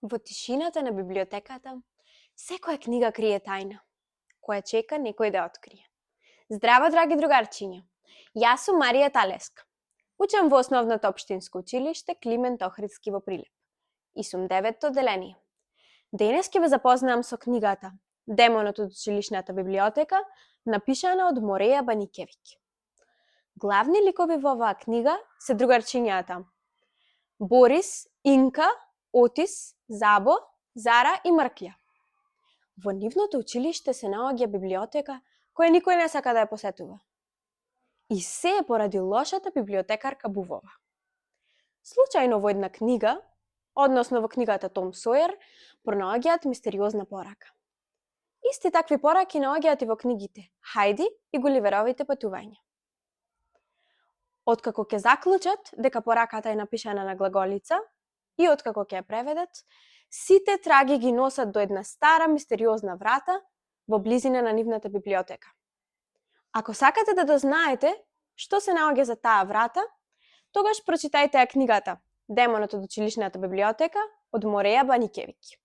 Во тишината на библиотеката, секоја книга крие тајна, која чека некој да открие. Здраво, драги другарчиња! Јас сум Марија Талеска. Учам во основното општинско училиште Климент Охридски во Прилеп и сум 9-то одделение. Денес ќе ве запознаам со книгата Демонот од училишната библиотека, напишана од Мореја Баникевиќ. Главни ликови во оваа книга се другарчињата Борис, Инка, Отис, Забо, Зара и Мрклја. Во нивното училиште се наоѓа библиотека која никој не сака да ја посетува. И се е поради лошата библиотекарка Бувова. Случајно во една книга, односно во книгата Том Сојер, пронаоѓаат мистериозна порака. Исти такви пораки наоѓаат и во книгите Хајди и Гуливеровите патувања. Откако ќе заклучат дека пораката е напишана на глаголица и откако ќе ја преведат, сите траги ги носат до една стара мистериозна врата во близина на нивната библиотека. Ако сакате да дознаете што се наоѓа за таа врата, тогаш прочитајте ја книгата Демонот од училишната библиотека од Мореја Баникевиќ.